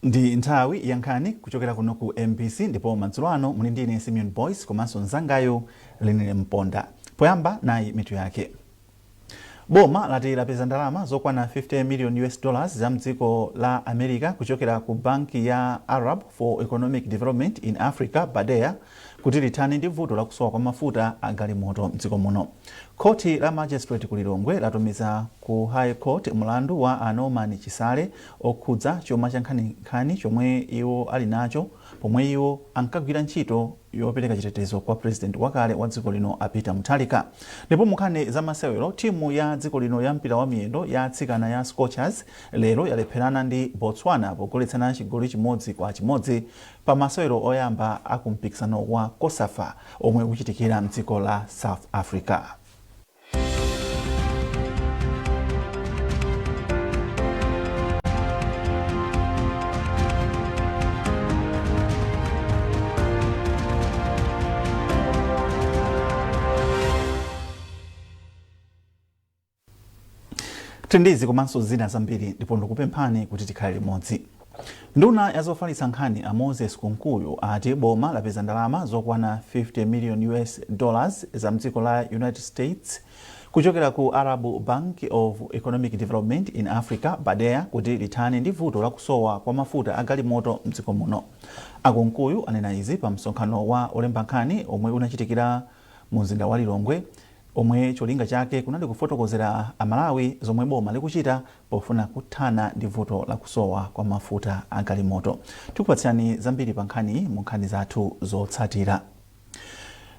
Ndi nthawi ya nkhani kuchokera kuno ku MBC, ndipo madzulo ano muli ndi ine Simeon Boyce komanso mzangayo Lenile Mponda. Poyamba, nayi mitu yake. Boma lati lapeza ndalama zokwana 50 million US dollars za mdziko la America kuchokera ku banki ya Arab for Economic Development in Africa, BADEA, kuti lithane ndi vuto lakusowa kwa mafuta a galimoto mdziko muno. Khoti la Magistrate ku Lilongwe latumiza ku High Court mlandu wa a Norman Chisale okhudza chuma cha nkhaninkhani chomwe iwo ali nacho pomwe iwo ankagwira ntchito yopereka chitetezo kwa president wakale wa dziko lino a Peter Mutharika. Ndipo munkhani za masewero, timu ya dziko lino ya mpira wa miyendo ya atsikana ya Scorchers lero yalepherana ndi Botswana pogoletsana chigoli 1-1 pa masewero oyamba a ku mpikisano wa COSAFA omwe ukuchitikira mdziko la South Africa. Tili ndi izi komanso zina zambiri, ndipo ndikupemphani kuti tikhale limodzi. Nduna ya zofalitsa nkhani a Moses Kunkuyu ati boma lapeza ndalama zokwana 50 million US dollars za mdziko la United States kuchokera ku Arab Bank of Economic Development in Africa, BADEA, kuti lithane ndi vuto lakusowa kwa mafuta a galimoto mdziko muno. A Kunkuyu anena izi pa msonkhano wa olemba nkhani omwe unachitikira mu mzinda wa Lilongwe, omwe cholinga chake kunali kufotokozera a Malawi zomwe boma likuchita pofuna kuthana ndi vuto la kusowa kwa mafuta a galimoto. Tikupatsirani zambiri pa nkhaniyi mu nkhani zathu zotsatira.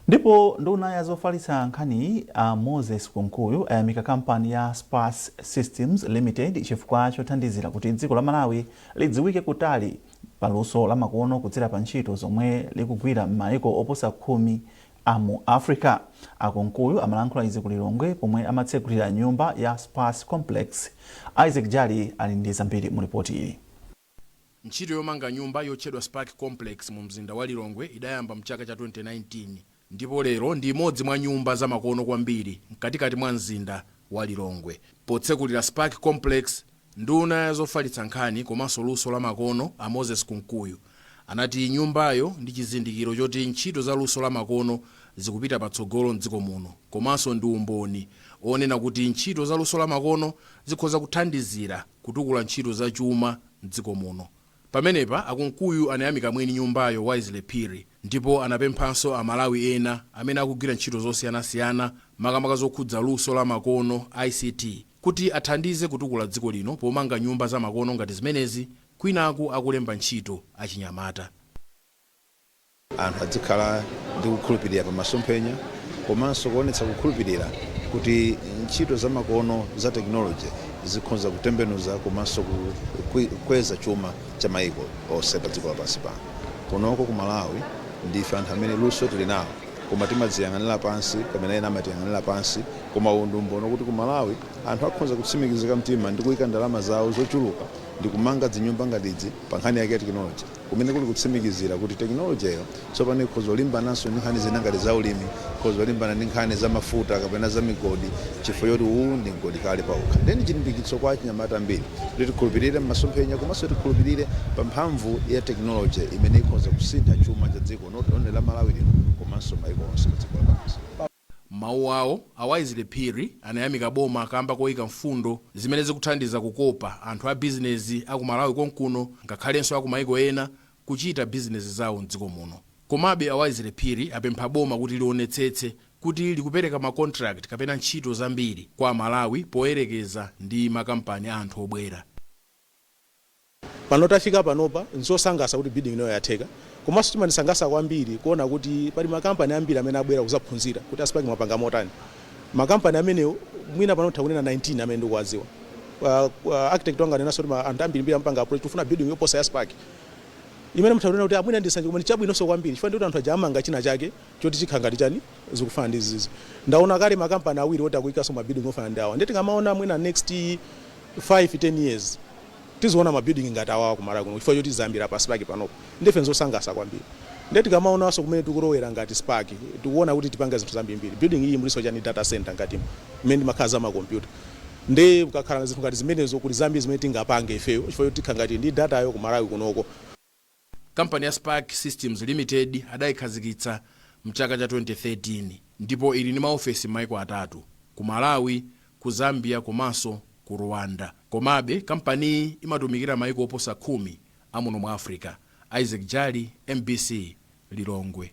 Ndipo nduna ya zofalitsa nkhaniyi a Moses Kunkuyu ayamika kampani ya Sparc Systems Limited chifukwa chothandizira kuti dziko la Malawi lidziwike kutali pa luso la makono kudzera pa ntchito zomwe likugwira m'maiko oposa 10 a mu Africa. A Kunkuyu amalankhula izi ku Lilongwe pomwe amatsegulira nyumba ya Sparc Complex. Isaac Jali ali ndi zambiri mu lipoti ili. Ntchito yomanga nyumba yotchedwa Sparc Complex mu mzinda wa Lilongwe idayamba mchaka cha 2019 ndipo lero ndi imodzi mwa nyumba zamakono kwambiri mkatikati mwa mzinda wa Lilongwe. Potsekulira Sparc Complex, nduna ya zofalitsa nkhani komanso luso la makono a Moses Kunkuyu anati nyumbayo ndi chizindikiro choti ntchito za luso la makono zikupita patsogolo mdziko muno komanso ndi umboni onena kuti ntchito za luso la makono zikhoza kuthandizira kutukula ntchito za chuma mdziko muno. Pamenepa a Kunkuyu anayamika mwini nyumbayo Wisely Phiri ndipo anapemphanso Amalawi ena amene akugwira ntchito zosiyanasiyana makamaka zokhudza luso la makono, ICT, kuti athandize kutukula dziko lino pomanga nyumba za makono ngati zimenezi kwinaku akulemba ntchito achinyamata. Anthu adzikhala ndi kukhulupirira pa masomphenya komanso kuonetsa kukhulupirira kuti ntchito za makono za tekinoloji zikhonza kutembenuza komanso kukweza chuma cha maiko onse pa dziko lapansi pano. Kunoko ku Malawi ndife anthu amene luso tili nalo, koma timadziyang'anira pansi kapena ena amatiyang'anira pansi, koma uwu ndi umboni kuti ku Malawi anthu akhonza kutsimikizika mtima ndi kuyika ndalama zawo zochuluka ndi kumanga dzinyumba ngati idzi pa nkhani yake ya tekinoloji, kumene kuli kutsimikizira kuti tekinolojiyo tsopano ikhoza kulimbananso ndi nkhani zina ngati za ulimi, ikhoza kulimbana ndi nkhani za mafuta kapena za migodi, chifukwa choti uwu ndi mgodi kale paokha. Ndiye ndi chilimbikitso kwa achinyamata ambiri kuti tikhulupirire m'masomphenya komanso tikhulupirire pa mphamvu ya tekinoloji imene ikhoza kusintha chuma cha dziko, not only la Malawi lino komanso maiko onse pa dziko lapansi. M'mawu awo, a Wisely Phiri anayamika boma kamba koika mfundo zimene zikuthandiza kukopa anthu a bizinezi aku Malawi konkuno ngakhalenso aku maiko ena kuchita bizinezi zawo mdziko muno. Komabe a Wisely Phiri apempha boma kuti lionetsetse kuti likupereka ma contract kapena ntchito zambiri kwa Amalawi poyerekeza ndi makampani a anthu obwera. Pano tafika panopa, nzosangalatsa kuti building inoyo yatheka, komanso chimandisangalatsa kwambiri kuona kuti pali makampani ambiri amene abwera kuzaphunzira kuti a Sparc mwapanga motani. Makampani amenewo mwina pano titha kunena 19 amene ndikuwadziwa. Architect wanga anenanso kuti anthu ambirimbiri amapanga approach, tikufuna building yoposa ya Sparc, imene mutha kunena kuti amwina ndi nsanje, koma ndi chabwinonso kwambiri chifukwa ndikuti anthu aja amanga china chake choti chikhala ngati chani, zikufanana ndi izizi. Ndaona kale makampani awiri oti akuikanso ma building ofanana ndi awa, ndiye tikamaona mwina next 5 10 years tiziona ma building ngati awawa ku Malawi kuno chifukwa choti zayambira pa Sparc panopo. Ndife nzosangalatsa kwambiri. Ndiye tikamaonanso kumene tikulowera ngati Sparc, tikuona kuti tipanga zinthu zambirimbiri. Building iyi mulinso chani, data center, ngati mmene ndimakhala za makompyuta. Ndi kukakhala zinthu ngati zimenezo, kuti zambiri zimene tingapange ifeyo chifukwa choti tikhala ngati ndi datayo ku Malawi kunoko. Kampani ya Spark Systems Limited adayikhazikitsa mchaka cha 2013 ndipo ili ndi maofesi m'maiko atatu, ku Malawi, ku Zambia komanso ku Rwanda. Komabe kampaniyi imatumikira maiko oposa 10 amuno mwa Africa. Isaac Jali, MBC, Lilongwe.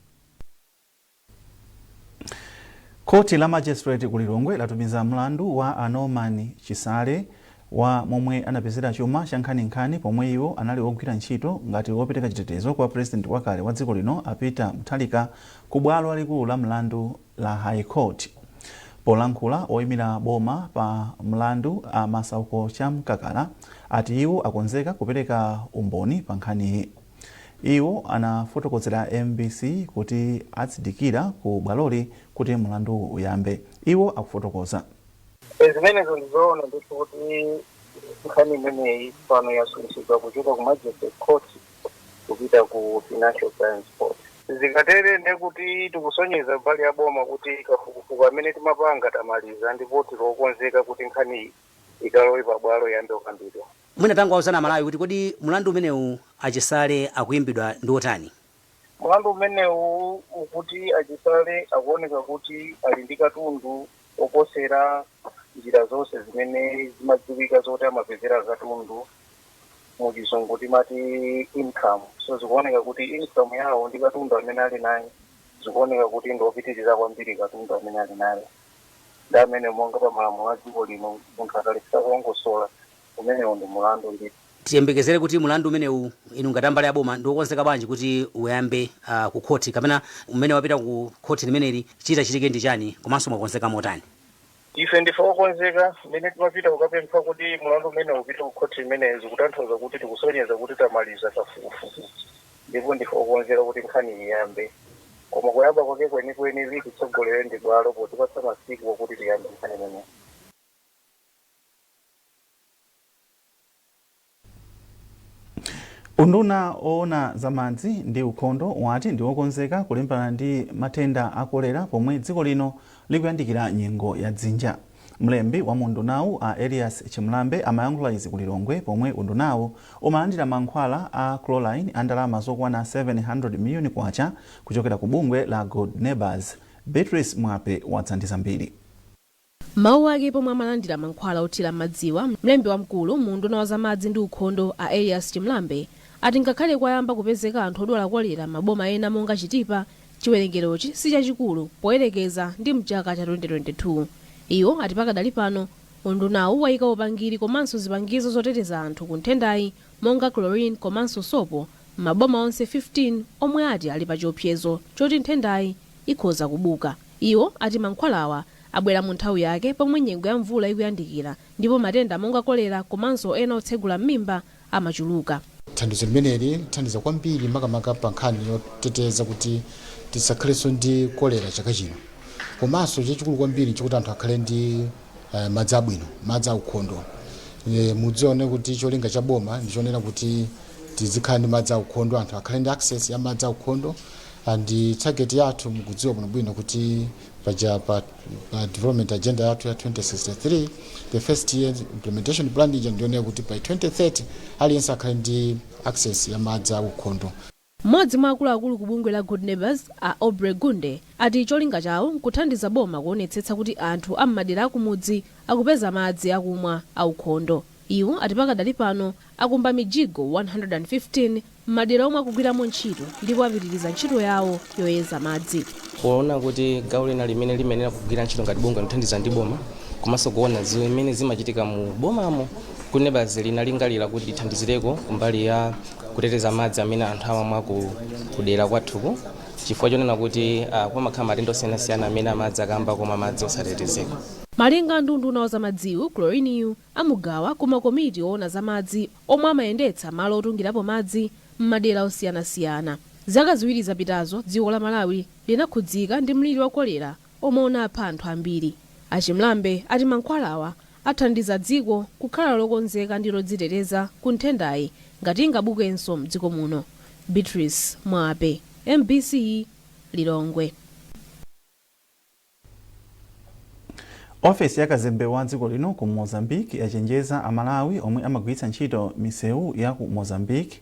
Khoti la Magistrate ku Lilongwe latumiza mlandu wa a Norman Chisale wa momwe anapezera chuma cha nkhaninkhani pomwe iwo anali ogwira ntchito ngati wopereka chitetezo kwa President wakale wa dziko lino a Peter Mutharika ku bwalo lalikulu la mlandu la High Court. Polankhula, oyimira boma pa mlandu a Masauko Chamkakala ati iwo akonzeka kupereka umboni pa nkhaniyi. Iwo anafotokozera MBC kuti adzidikira ku bwaloli kuti mlanduwu uyambe. Iwo akufotokoza. Zimenezo ndizoona ndithu kuti nkhani imeneyi pano yasunthidwa kuchoka ku Magistrate Court kupita ku Financial Crimes Court. Zikatere ndekuti tikusonyeza mbali ya boma kuti kafukufuku amene timapanga tamaliza, ndipo tilokonzeka kuti nkhani ikalowe pabwalo, yambe kukambidwa. Mwina tangowauzani Amalawi kuti kodi mlandu umenewu aChisale akuyimbidwa ndi otani? Mlandu umenewu ukuti aChisale akuoneka kuti ali ndi katundu oposera njira zonse zimene zimadziwika zoti amapezera katundu, muchizungu timati income. So zikuoneka kuti income yawo ndi katundu amene ali naye, zikuoneka kuti ndi opitirira kwambiri katundu amene ali naye. Ndi amene monga pa malamulo a dziko lino, munthu akalephera kulongosola, umenewu ndi mulandu ndithu. Tiyembekezere kuti mulandu umenewu, inu ngati ambali ya boma, ndiokonzeka bwanji kuti uyambe ku khoti, kapena umene wapita ku khoti limeneli chitachitike ndi chani, komanso mwakonzeka motani? Ife ndife okonzeka. Mmene timapita kukapempha kuti mulandu umene upite ku khoti imeneyi, zikutanthauza kuti tikusonyeza kuti tamaliza kafukufuku, ndipo ndife okonzeka kuti nkhani iyambe. Koma kuyamba kwake kwenikweni lititsogolere ndi bwalo potipatsa masiku okuti tiyambe nkhani imeneyi. Unduna oona za madzi ndi ukhondo wati ndi wokonzeka kulimbana ndi matenda a kolera pomwe dziko lino likuyandikira nyengo ya dzinja. Mlembi wa mu undunawu a Elias Chimlambe amayankhula izi ku Lilongwe pomwe undunawu umalandira mankhwala a chlorine a ndalama zokwana 700 miliyoni kwacha kuchokera ku bungwe la Good Neighbors. Beatrice Mwape wadza ndi zambiri. M'mawu ake pomwe amalandira mankhwala othira m'madziwa, mlembi wamkulu mu unduna wa zamadzi ndi ukhondo a Elias Chimlambe ati ngakhale kwayamba kupezeka anthu odwala kolera m'maboma ena monga Chitipa, chiwerengerochi sichachikulu poyerekeza ndi mchaka cha 2022. Iwo ati pakadali pano undunawu wayika upangiri komanso zipangizo zoteteza anthu ku nthendayi monga chlorine komanso sopo m'maboma onse 15 omwe ati ali pa chiopsezo choti nthendayi ikhoza kubuka. Iwo ati mankhwalawa abwera mu nthawi yake pomwe nyengo ya mvula ikuyandikira ndipo matenda monga kolera komanso ena otsegula m'mimba amachuluka. Thandizo limeneli lithandiza kwambiri, makamaka pa nkhani yoteteza kuti tisakhalenso ndi kolera chaka chino. Komanso chachikulu kwambiri nchokuti anthu akhale ndi madzi abwino, madzi aukhondo. Mudzione kuti cholinga cha boma ndichonena kuti tizikhala ndi madzi aukhondo, anthu akhale ndi access ya madzi aukhondo. And target yathu, mukudziwa bwinobwino kuti paja pa development agenda yathu ya 2063, the first year implementation plan ija, ndionera kuti by 2030 aliyense akhale ndi access ya madzi aukhondo. Mmodzi mwa akuluakulu ku bungwe la Good Neighbors a Aubrey Gunde ati cholinga chawo nkuthandiza boma kuonetsetsa kuti anthu a m'madera akumudzi akupeza madzi akumwa aukhondo. Iwo ati pakadali pano akumba mijigo 115 m'madera omwe akugwiramo ntchito ndipo apitiriza ntchito yawo yoyeza madzi. Kuona kuti gawo lina limene limenera kugwira ntchito ngati bungwe kuthandiza ndi boma, komanso kuona zimene zimachitika mu bomamo, Good Neighbors linalingalira kuti lithandizireko kumbali ya kuteteza madzi amene anthu amamwa kudera kwathuku, chifukwa chonena kuti kumakhala matenda osiyanasiyana amene amadzi akamba koma madzi osatetezeka. Malinga ndi unduna wa zamadziwu, chloriniyu amugawa ku makomiti oona zamadzi omwe amayendetsa malo otungirapo madzi m'madera osiyanasiyana. Zaka 2 zapitazo, dziko la Malawi linakhudzika ndi mliri wa kolera omwe unapha anthu ambiri. AChimlambe ati mankhwalawa athandiza dziko kukhala lokonzeka ndi lodziteteza ku nthendayi ngati ingabukenso mdziko muno. Beatrice Mwape, MBC, Lilongwe. Ofesi ya kazembe wa dziko lino ku Mozambique yachenjeza Amalawi omwe amagwiritsa ntchito misewu ya ku Mozambique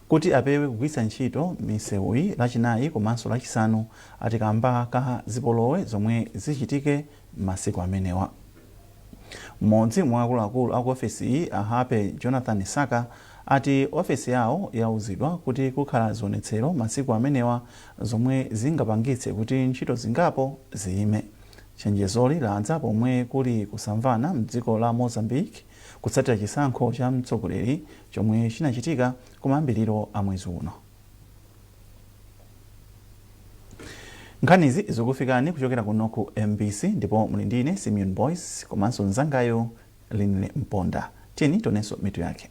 kuti apewe kugwiritsa ntchito misewuyi Lachinayi komanso Lachisanu, ati kamba ka zipolowe zomwe zichitike masiku amenewa. Mmodzi mwa akuluakulu aku ofesi iyi, Ahape Jonathan Saka, ati ofesi yawo yauzidwa kuti kukhala zionetsero masiku amenewa zomwe zingapangitse kuti ntchito zingapo ziyime. Chenjezoli ladza pomwe kuli kusamvana mdziko la Mozambique kutsatira chisankho cha mtsogoleri chomwe chinachitika kumayambiriro a mwezi uno. Nkhanizi zikufikani kuchokera kuno ku MBC, ndipo muli ndine Simeon Boys komanso mzangayo Linle Mponda. Tiyeni tionenso mitu yake.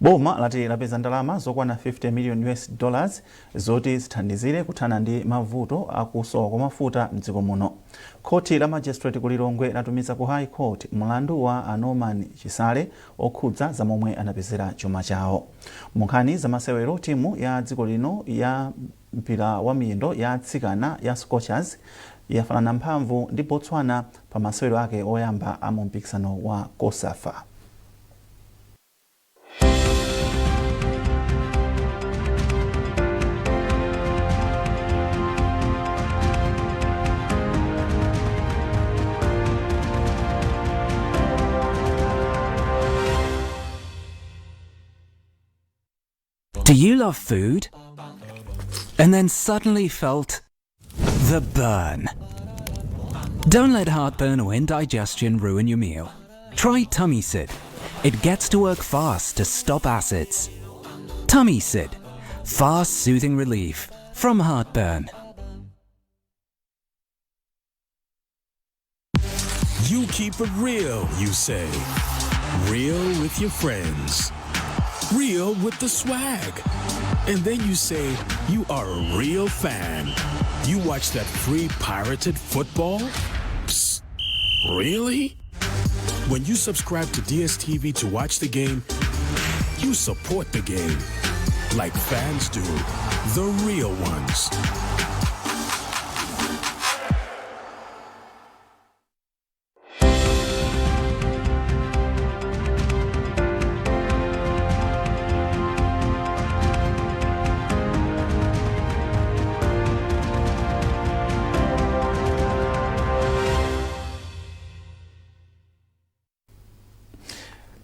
Boma lati lapeza ndalama zokwana 50 million US dollars zoti zithandizire kuthana ndi mavuto akusowa kwa mafuta mdziko muno. Khoti la Magistrate ku Lilongwe latumiza ku High Court mlandu wa a Norman Chisale okhudza za momwe anapezera chuma chawo. Mu nkhani zamasewero, timu ya dziko lino ya mpira wa miyendo ya atsikana ya Scorchers yafanana mphamvu ndi Botswana pa masewero ake oyamba a mu mpikisano wa COSAFA. Do you love food? And then suddenly felt the burn. Don't let heartburn or indigestion ruin your meal. Try Tummy Sid. It gets to work fast to stop acids. Tummy Sid. Fast soothing relief from heartburn. You keep it real, you say. Real with your friends. Real with the swag. And then you say you are a real fan. You watch that free pirated football? Psst. Really? When you subscribe to DSTV to watch the game, you support the game. Like fans do. The real ones.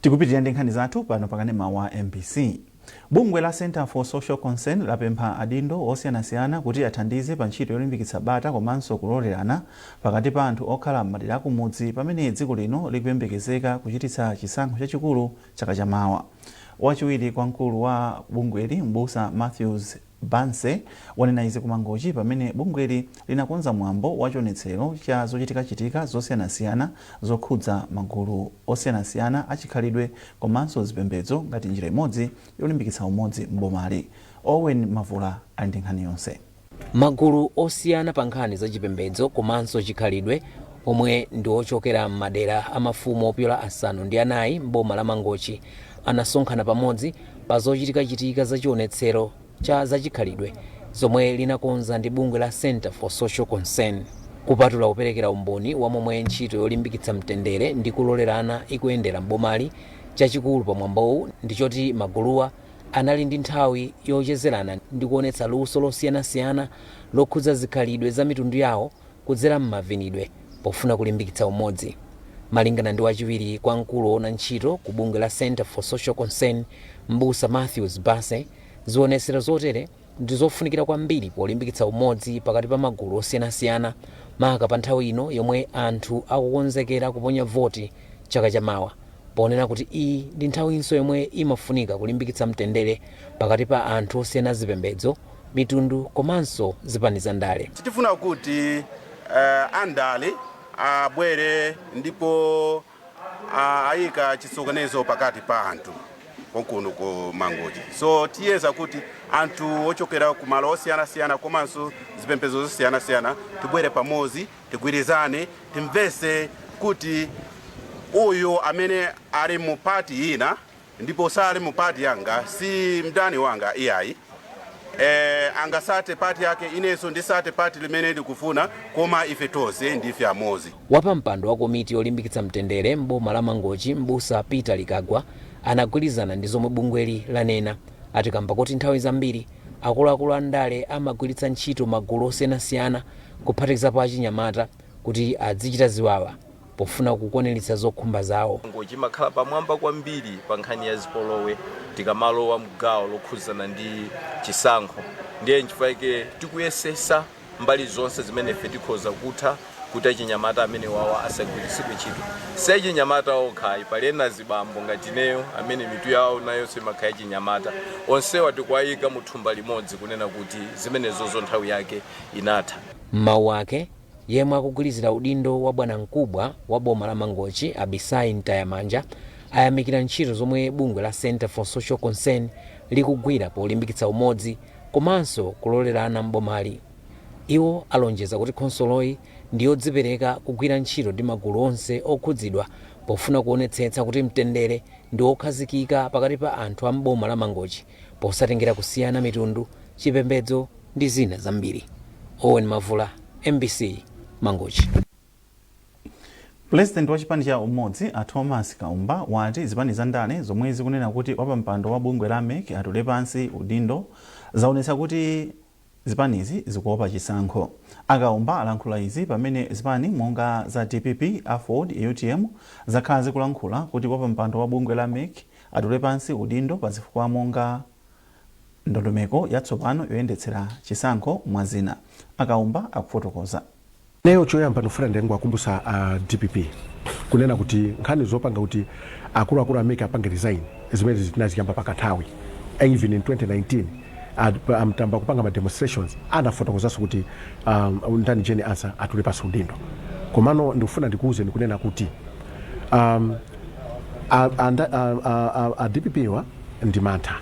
Tikupitirira ndi nkhani zathu pano pakanema wa MBC. Bungwe la Center for Social Concern lapempha adindo osiyanasiyana kuti athandize pa ntchito yolimbikitsa bata komanso kulolerana pakati pa anthu okhala m'madera akumudzi pamene dziko lino likuyembekezeka kuchititsa chisankho chachikulu chaka chamawa. Wachiwiri kwa mkulu wa bungweli, Mbusa Matthews Banse, wanena izi kumangochi pamene bungweli linakonza mwambo wa chionetsero cha zochitikachitika zosiyanasiyana zokhudza magulu osiyanasiyana achikhalidwe komanso zipembedzo ngati njira imodzi yolimbikitsa umodzi m'bomali. Owen Mavula ali ndi nkhani yonse. Magulu osiyana pa nkhani za chipembedzo komanso chikhalidwe omwe ndi ochokera m'madera a mafumu opyola 9 m'boma la Mangochi anasonkhana pamodzi pa zochitikachitika za chionetsero cha zachikhalidwe zomwe linakonza ndi bungwe la Center for Social Concern. Kupatula kuperekera umboni wa momwe ntchito yolimbikitsa mtendere ndi kulolerana ikuyendera m'bomali, chachikulu pamwambowu ndi choti maguluwa anali ndi nthawi yochezerana ndi kuonetsa luso losiyanasiyana lokhudza zikhalidwe za mitundu yawo kudzera m'mavinidwe pofuna kulimbikitsa umodzi. Malingana ndi wachiwiri kwa mkulu woona ntchito ku bungwe la Center for Social Concern, Mbusa Matthews Base, zionetsero zotere ndi zofunikira kwambiri polimbikitsa umodzi pakati pa magulu osiyanasiyana, maka pa nthawi ino yomwe anthu akukonzekera kuponya voti chaka chamawa, ponena kuti iyi ndi nthawinso yomwe imafunika kulimbikitsa mtendere pakati pa anthu osiyana zipembedzo, mitundu komanso zipani za ndale. Sitifuna kuti andale abwere ndipo ayika chisokonezo pakati pa anthu. Konkuno ku Mangochi, so tiyeza kuti anthu ochokera kumalo osiyanasiyana komanso zipembedzo zosiyanasiyana tibwere pamodzi, tigwirizane, timvese kuti uyu amene ali mu party ina ndipo sali mu party yanga si mdani wanga iyayi. Angasate party yake, inenso ndisate party limene ndikufuna, koma ife tonse ndife amodzi. Wapampando wa komiti yolimbikitsa mtendere m'boma la Mangochi, Mbusa Peter Likagwa, anagwirizana ndi zomwe bungweli lanena. Ati kamba kuti nthawi zambiri akuluakulu a ndale amagwiritsa ntchito magulu osiyanasiyana, kuphatikizapo achinyamata, kuti azichita ziwawa pofuna kukwaniritsa zokhumba zawo. Mangochi imakhala pamwamba kwambiri pa nkhani ya zipolowe tikamalowa mgawo lokhuzana ndi chisankho. Ndiye nchifukwa chake tikuyesesa mbali zonse zimene ife tikhoza kutha kuti achinyamata amene wawa asagwiritsidwe ntchito. Si achinyamata okha, pali ena zibambo ngati ineyo amene mitu yawo nayonso imakhala achinyamata. Onsewa tikuwayika mu thumba limodzi kunena kuti zimenezozo nthawi yake inatha. M'mawu ake, yemwe akugwirizira udindo wa bwanamkubwa wa boma la Mangochi, Abisai Mtayamanja, ayamikira ntchito zomwe bungwe la Center for Social Concern likugwira polimbikitsa umodzi komanso kulolerana m'bomali. Iwo alonjeza kuti khonsoloyi ndi yodzipereka kugwira ntchito ndi magulu onse okhudzidwa pofuna kuonetsetsa kuti mtendere ndi wokhazikika pakati pa anthu a m'boma la Mangochi, posatengera kusiyana mitundu, chipembedzo ndi zina zambiri. Owen Mavula, MBC, Mangochi. Pulezidenti wa chipani cha Umodzi, a Thomas Kaumba, wati zipani za ndale zomwe zikunena kuti wapampando wa bungwe la MEC atule pansi udindo zaonetsa kuti zipanizi zikuopa chisankho. Akaumba alankhula izi pamene zipani monga za DPP, AFORD, UTM zakhala zikulankhula kuti wapampando wa bungwe la MEC atule pansi udindo pa zifukwa monga ndondomeko yatsopano yoyendetsera chisankho, mwa zina. Akaumba akufotokoza. Neyo choyamba ndikufuna ndingowakumbutsa a DPP kunena kuti nkhani zopanga kuti akuluakulu a MEC apange resign, zimene zinaziyamba pakanthawi. Even in 2019 amtamba kupanga ma demonstrations, anafotokozanso kuti ndani, Jane Ansah, atule pansi udindo. Komano ndikufuna ndikuuze ndikunena kuti a DPP wa ndi mantha,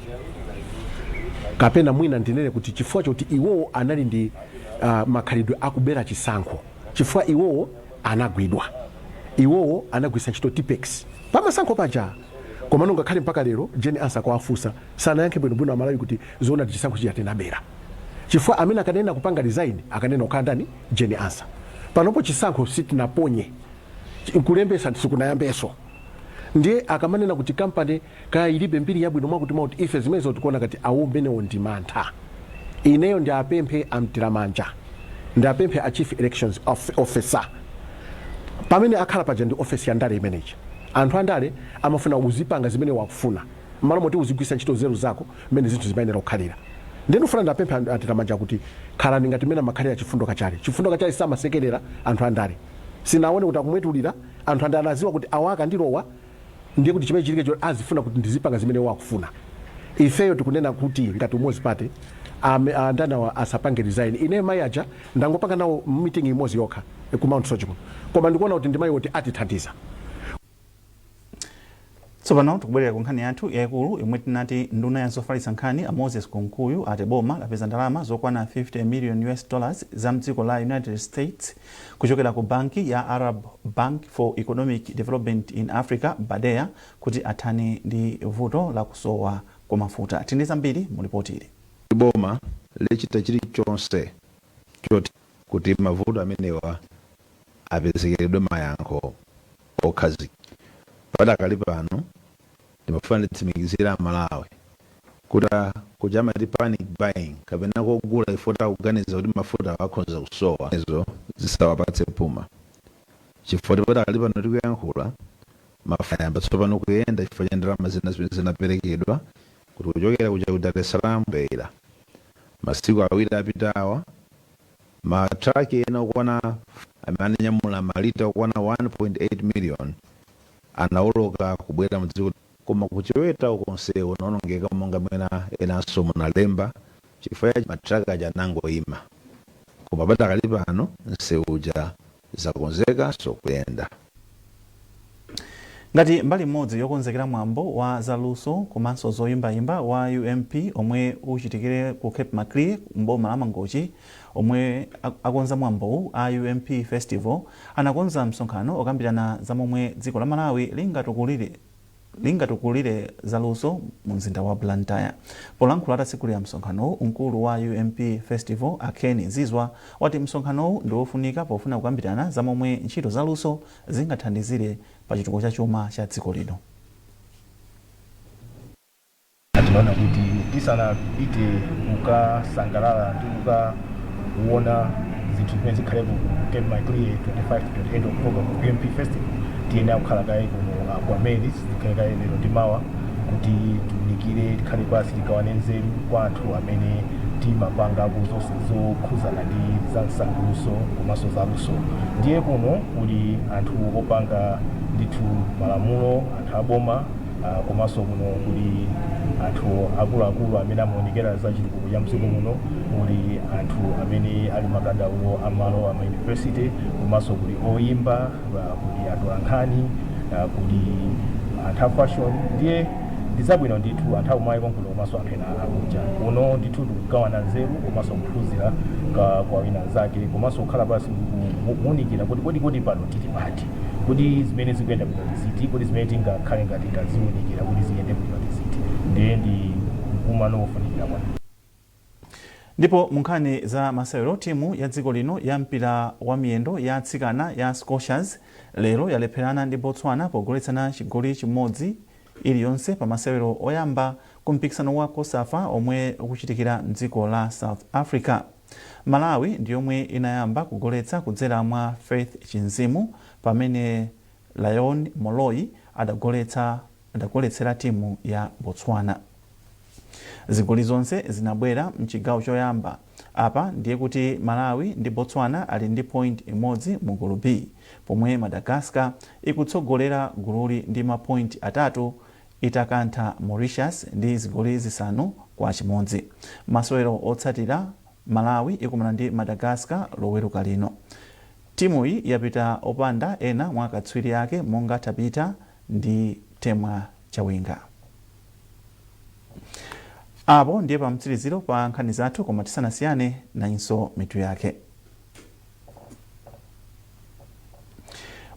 kapena mwina ndinene kuti chifukwa choti iwowo anali ndi makhalidwe akubera chisankho, chifukwa iwowo anagwidwa, iwowo anagwiritsa ntchito Tipp-Ex pamasankho paja. Komano ngakhale mpaka lero Jane Ansah kwawafunsa sanayankhe bwinobwino Amalawi kuti zoona ndi chisankho chija tinabera, chifukwa amene akanena kupanga resign akanena kukhala ndani? Jane Ansah. Panopo chisankho sitinaponye, kulembesa sikunayambeso. Ndiye akamanena kuti kampani kaya ilibe mbiri yabwino, mwakuti mwakuti, ife zimenezo tikuona kati awo mbenewo ndi mantha. Ineyo ndi apemphe amtiramanja, ndi apemphe a Chief Elections Officer pamene akhala paja, ndi ofesi ya ndale imeneyi. Anthu andale amafuna uzipanga zimene wakufuna mmalo moti uzigwisa ntchito nzeru zako mmene zinthu zimayenera kukhalira. Ndiye ndikufuna ndapemphe amtiramanja kuti khalani ngati mmene amakhalira Chifundo Kachale. Chifundo Kachale samasekerera anthu andale. Sinaone kuti akumwetulira anthu andale. Anaziwa kuti awa akandilowa, ndiye kuti chimene chilike cho azifuna kuti ndizipanga zimene wakufuna. Ifeyo tikunena kuti ngati Umodzi Party, andanawa asapange resign. Ine mayi aja ndangopanga nawo meeting imodzi yokha ku Mount Soche kuno, koma ndikuona kuti ndi mayi woti atithandiza. Tsopano tikubwerera ku nkhani yathu yayikulu yomwe tinati nduna ya zofalitsa nkhani, a Moses Kunkuyu, ati boma lapeza ndalama zokwana 50 million US dollars za mdziko la United States kuchokera ku banki ya Arab Bank for Economic Development in Africa, BADEA, kuti athane ndi vuto la kusowa kwa mafuta. Tindi zambiri mu ripoti ili. Boma lichita chilichonse choti kuti mavuto amenewa apezekeredwe mayankho okhazikika. Padakali pano ndimafuna nditsimikizire Amalawi kuti kuchamati panic buying kapena kogula ifota kuganiza kuti mafuta akhoza kusowa, izo zisawapatse puma, chifukwa padakali pano tikuyankhula mafuta ayamba tsopano kuyenda chifukwa cha ndalama zina zimene zinaperekedwa kuti kuchokera kuja ku Dar es Salaam Beira. Masiku 2 apitawa matraki ena okwana amene ananyamula malita okwana 1.8 million anawoloka kubwera mdziko. Koma kuchiweta ukonsewu unaonongeka monga mwena enanso munalemba chifukwa cha matraki aja anangoyima, koma padakali pano msewu uja zakonzeka so kuyenda. Ngati mbali imodzi yokonzekera mwambo wa zaluso komanso zoyimbayimba wa UMP omwe uchitikire ku Cape Maclear mboma la Mangochi, omwe akonza mwambowu a UMP Festival anakonza msonkhano okambirana za momwe dziko la Malawi lingatukulire zaluso mu mzinda wa Blantyre. Polankhula atatsekulira msonkhanowu, mkulu wa UMP Festival a Ken Zizwa wati msonkhanowu ndi wofunika pofuna kukambirana za momwe ntchito zaluso zingathandizire pa chitukuko cha chuma cha dziko lino. Tinaona kuti tisanapite kukasangalala ndi kukaona zinthu zimene zikhalepo ku Cape Maclear 25 to 28 October ku UMP Festival, tiyenera kukhala kaye kuno kwa Mary's, tikhale kaye lero ndi mawa kuti tiunikire, tikhale pasi, tigawane nzeru kwa anthu amene timapangako zonse zokhuzana ndi za msangulutso komanso zaluso. Ndiye kuno kuli anthu opanga ndithu malamulo, anthu aboma, komanso kuno kuli anthu akuluakulu amene amaonekera za chitukuko cha mdziko muno, kuli anthu amene ali makadaulo amalo ama university, komanso kuli oyimba, kuli atolankhani, kuli anthu a fashion. Ndiye ndizabwino ndithu anthu akumayi konkuno komanso anthu ena akunja kuno ndithu tikugawana nzeru komanso kuphunzira kwa wina anzake, komanso kukhala pasi kuwunikira kuti kodi pano tili pati, kuti zimene zikuyenda bwino tiziti, kuti zimene tingakhale ngati taziwunikira kuti ziyende bwino tiziti. Ndiye ndi mkumano wofunikira kwambiri. Ndipo mu nkhani za masewero, timu ya dziko lino ya mpira wa miyendo ya atsikana ya Scorchers lero yalepherana ndi Botswana pogoletsana chigoli chimodzi iliyonse pa masewero oyamba ku mpikisano wa COSAFA omwe ukuchitikira mdziko la South Africa. Malawi ndi yomwe inayamba kugoletsa kudzera mwa Faith Chinzimu, pamene Lion Moloi adagoletsera timu ya Botswana. Zigoli zonse zinabwera mchigawo choyamba. Apa ndiye kuti Malawi ndi Botswana ali ndi point imodzi mu gulu B, pomwe Madagascar ikutsogolera gululi ndi mapoint 3 itakantha Mauritius ndi zigoli 5-1. Masewero otsatira, Malawi ikumana ndi Madagascar loweruka lino. Timuyi yapita opanda ena mwa akatswiri ake monga Tabita ndi Temwa Chawinga. Apo ndiye pamtsiriziro pa nkhani zathu, koma tisanasiyane nayinso mitu yake.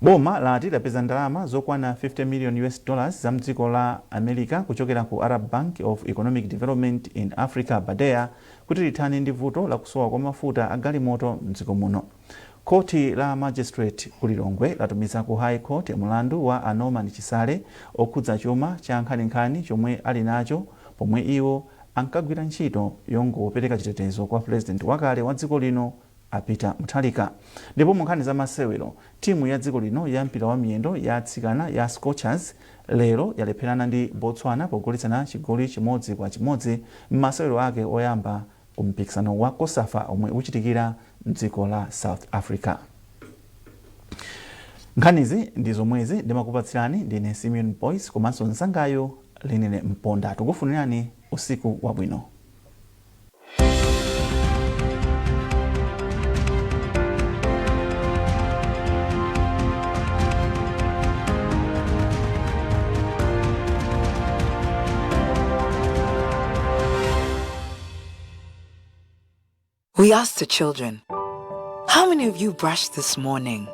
Boma lati lapeza ndalama zokwana 50 million US dollars za mdziko la America kuchokera ku Arab Bank of Economic Development in Africa BADEA kuti lithane ndi vuto lakusowa kwa mafuta a galimoto mdziko muno. Khoti la Magistrate ku Lilongwe latumiza ku High Court mlandu wa a Norman Chisale okhudza chuma cha nkhaninkhani chomwe ali nacho pomwe iwo ankagwira ntchito yongopereka chitetezo kwa President wakale wa dziko lino a Peter Mutharika. Ndipo mu nkhani za masewero, timu ya dziko lino ya mpira wa miyendo ya atsikana ya Scorchers lero yalepherana ndi Botswana pogoletsana chigoli 1-1 m'masewero ake oyamba ku mpikisano wa COSAFA omwe ukuchitikira mdziko la South Africa. Nkhanizi ndi zomwezi ndimakupatsirani ndine Simeon Boyce komanso mnzangayo Linile Mponda. Tikufunirani usiku wabwino. We asked the children, how many of you brushed this morning?